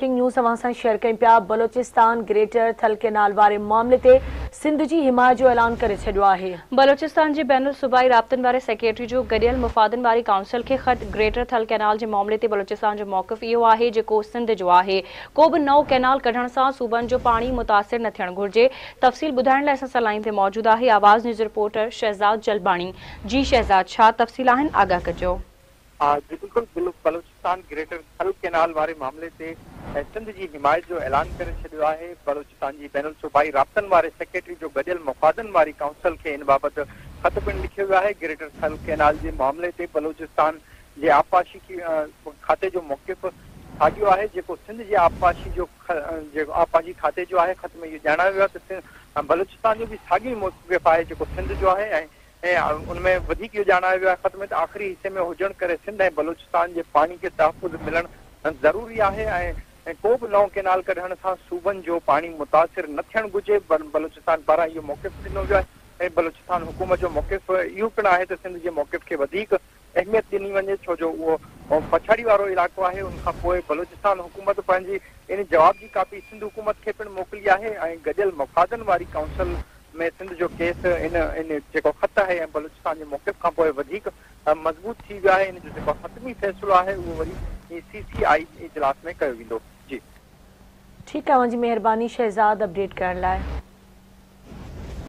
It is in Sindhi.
بريڪنگ نيوز اوهان سان شيئر ڪيون پيا، بلوچستان گريٽر ٿل ڪينال واري معاملي تي سنڌ جي حمايت جو اعلان ڪري ڇڏيو آهي. بلوچستان جي بين الصوبائي رابطن واري سيڪريٽري جو گڏيل مفادن واري ڪائونسل کي خط، گريٽر ٿل ڪينال جي معاملي تي بلوچستان جو موقف اهو آهي جيڪو سنڌ جو آهي، ڪو به نئون ڪينال ڪڍڻ سان صوبن جو پاڻي متاثر نه ٿيڻ گهرجي. تفصيل ٻڌائڻ لاء اسان سان لائين تي موجود آهي آواز نيوز رپورٽر شهزاد جلباڻي. جي شهزاد ڇا تفصيل آهن آگاهه ڪجو. جي بلڪل بلوچستان گريٽر ٿل ڪينال واري معاملي تي سنڌ جي حمايت جو اعلان ڪري ڇڏيو آهي، بلوچستان جي بين الصوبائي رابطن واري سيڪريٽري جو گڏيل مفادن واري ڪائونسل کي ان بابت خط پڻ لکيو ويو آهي، گريٽر ٿل ڪينال جي معاملي تي بلوچستان جي آبپاشي کاتي جو موقف ساڳيو آهي جيڪو سنڌ جي آبپاشي جو آبپاشي کاتي جو آهي، خط ۾ اهو ڄاڻايو ويو آهي ته بلوچستان جو به ساڳيو ئي موقف آهي جيڪو سنڌ جو آهي ۽ ۽ ان ۾ وڌيڪ اهو ڄاڻايو ويو آهي خط ۾ ته آخري حصي ۾ هجڻ ڪري سنڌ ۽ بلوچستان جي پاڻي کي تحفظ ملڻ ضروري آهي ۽ ڪو به نئون ڪينال ڪڍڻ سان صوبن جو پاڻي متاثر نه ٿيڻ گهرجي. بلوچستان پاران اهو موقف ڏنو ويو آهي ۽ بلوچستان حڪومت جو موقف اهو پڻ آهي ته سنڌ جي موقف کي وڌيڪ اهميت ڏني وڃي ڇو جو اهو پڇاڙي وارو علائقو آهي ان کان پوء بلوچستان حڪومت پنهنجي ان جواب جي ڪاپي سنڌ حڪومت کي پڻ موڪلي آهي ۽ گڏيل مفادن واري ڪائونسل ۾ سنڌ جو ڪيس ان ان جيڪو خط آهي ۽ بلوچستان جي موقف کان پوء وڌيڪ مضبوط ٿي ويو آهي ان جو جيڪو حتمي فيصلو آهي اهو وري سي سي آئي اجلاس ۾ ڪيو ويندو. جي. ٺيڪ آهي اوهان جي مهرباني شهزاد اپڊيٽ ڪرڻ لاء.